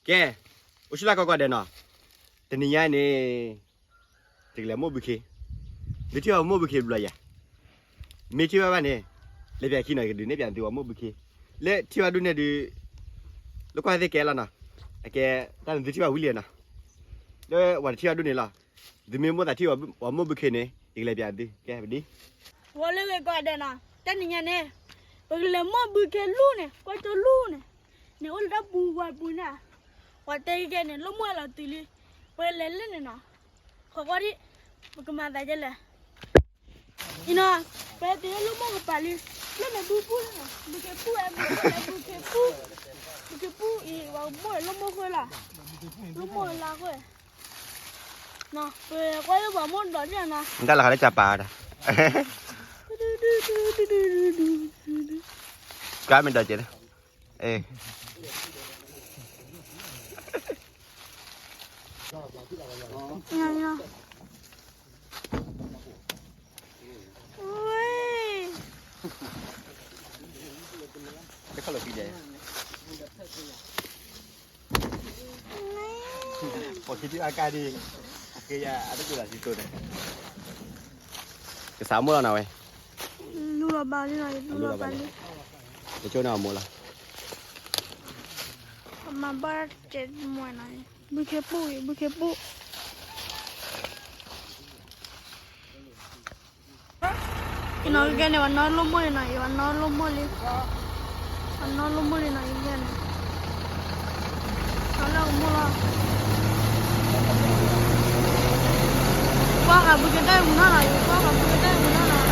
ကဲ, အိၣ်ဆူၣ်လၢကိးဂၤဒဲးနီၤ, တနံၤညါန့ၣ် တကလဲၤမိၢ်ဘုခ့, သုထံၣ်ဘၣ်မိၢ်ဘုခ့ဘျီယၤ, မ့ၢ်ထံၣ်ဘၣ်ဘၣ်န့ၣ် လဲၤပၠးခံနီၤ, ယကဒုးနဲၣ်ပၠးသုပှၤမိၢ်ဘုခ့, လၢထံၣ်ဘၣ်ဒိၣ်န့ၣ်ဒုး လၢကွၢ်သ့ၣ်ကဲလီၤနီၤ, အကဲ တၢ်န့ၣ်သုထံၣ်ဘၣ်ဝံၤလံနီၤ, လၢပှၤတထံၣ်ဘၣ်ဒိၣ်န့ၣ်လီၤ, သုမ့ၢ်မိၢ်သးထံၣ်ပှၤမိၢ်ဘုခ့န့ၣ် ယကလဲၤပၠးသု, ကဲပဒံ ဝဲလၢဂ့ၤကိးဂၤဒဲးနီၤ, တနံၤညါန့ၣ် ပကလဲၤမိၢ်ဘုခ့လူၢ်န့ၣ်, ကွၢ်ကၠိလူၢ်န့ၣ်, န့ၣ်အိၣ်လၢတၢ်ပူၤဝါပူၤန့ၣ်, ပှၤတဲကဲန့ၣ် လိၣ်မိၢ်လီၤတုၤလံ, ပကလဲၤလၢန့ၣ်နီၤ, ဃီကွၢ်ဒံး, ပကမၤသးဒ်လဲၣ် အံၤနီၤ, ပဟဲတုၤလၢလိၣ်မိၢ်ကပၤလံ, လၢန့ၣ်ဘုပူၣ်လၢန့ၣ်, ဘုခ့ပူၣ်ဝဲ, ဘုခ့ပူၣ်, ဘုခ့ပူၣ်အံၤ ပှၤကမိၢ်လိၣ်မိၢ်ဃိလီၤ, လိၣ်မိၢ်လါဃိ, ပကွၢ်လၢပှၤမိၢ်ဒီးန့ၣ်နီၤ, တၢ်လီၤဃာ်လၢကပၤဒီး, ကါမ့ၢ်ဒီးက့ၤလၢ, အ့ တခီလီၤဖံးဒဲး, ပှၤခံထံၣ်အကါဒံး, အကဲယၤအတကွံာ်လီၤစံတိၢ်န့ၣ်, ကစးမိၢ်လီၤနၤဝဲ, လူလီၤဘၣ်လံနီၤ, လူလီၤဘၣ်လံ, ယဆိန့ၣ်အမိၢ်လီၤ, အမၤဘၣ်စဲးမွဲနီၤ, ဘုခ့ပူၣ်အံၤ, ဘုခ့ပူၣ် ကနီၤကဲန့ၣ် ပှၤနီၢ်လိၣ်မိၢ်လံနီၤ, ပှၤနီၢ်လိၣ်မိၢ်လံ, ပှၤနီၢ်လိၣ်မိၢ်လံနီၤ, ယကဲန့ၣ်, ပှၤလၢကမိၢ်လီၤ, ကွၢ်ဃာ်ဘုကတဲမုၢ်နီၢ်နီၤ, ယကွၢ်ဃာ်ဘုကတဲမုၢ်နီၢ်နီၤ.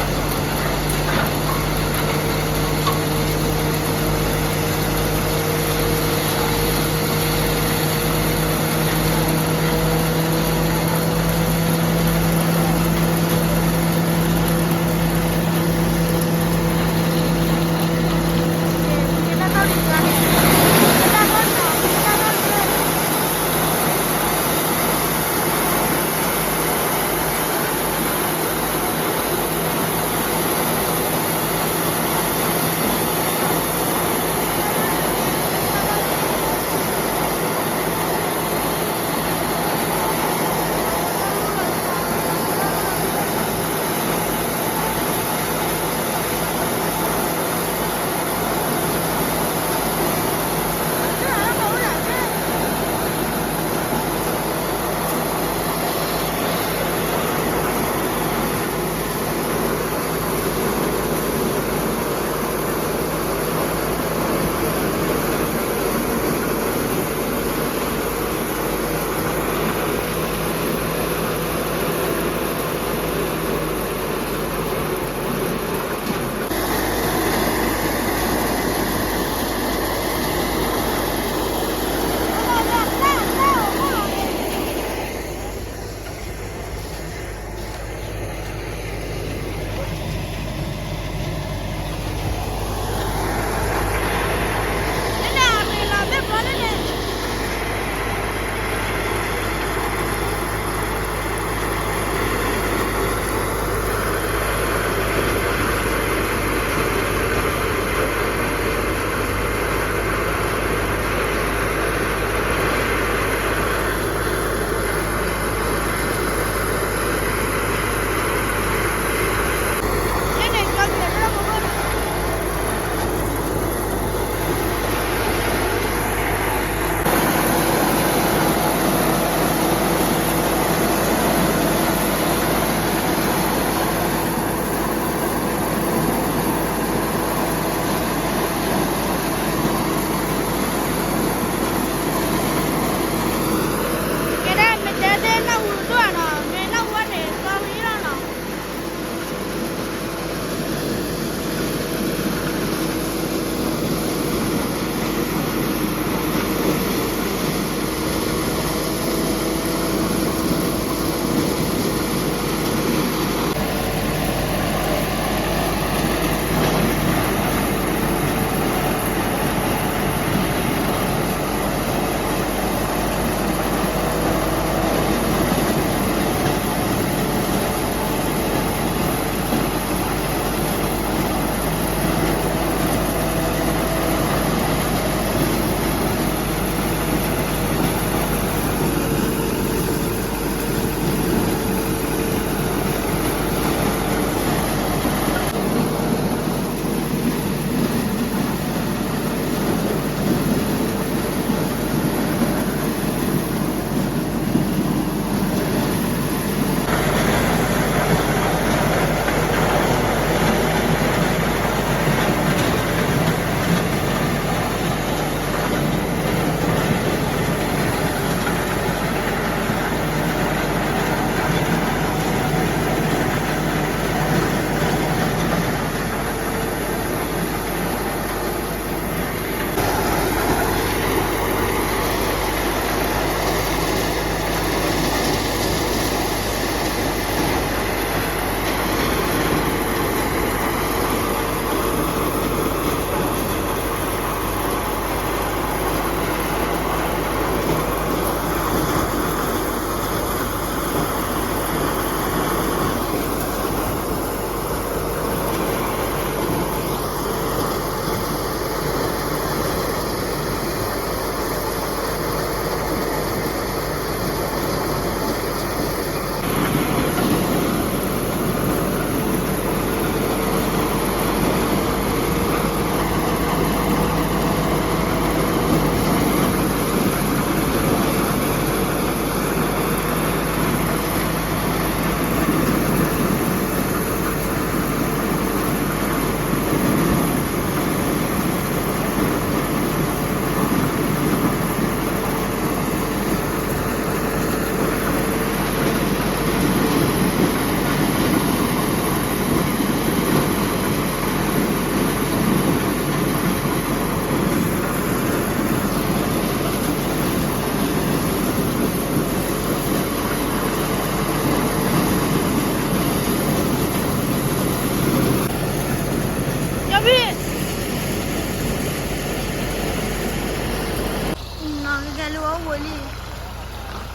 လၢဝဲဝဲလံ. ယိၣ်တ့ၢ်ကဲ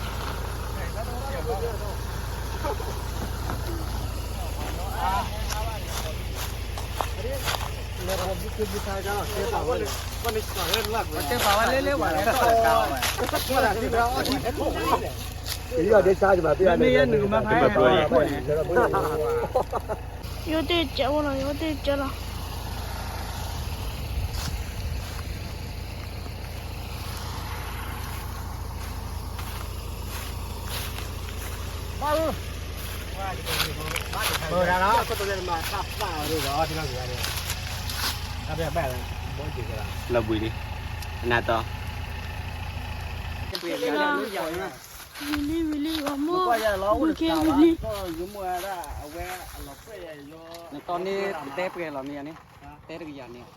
အိၣ်လီၤ, ယိၣ်တ့ၢ်ကဲလီၤ. လီၤဘှံးလံ, အနၢ်တီ, ဝံၤလံ ဝံၤလံ ဂီၤမူ, ဝံၤလံ. နတီန့ၣ် တတဲပှဲၤလီၤမ့ၢ်ဧါန့ၣ်, တဲတကယၤန့ၣ်.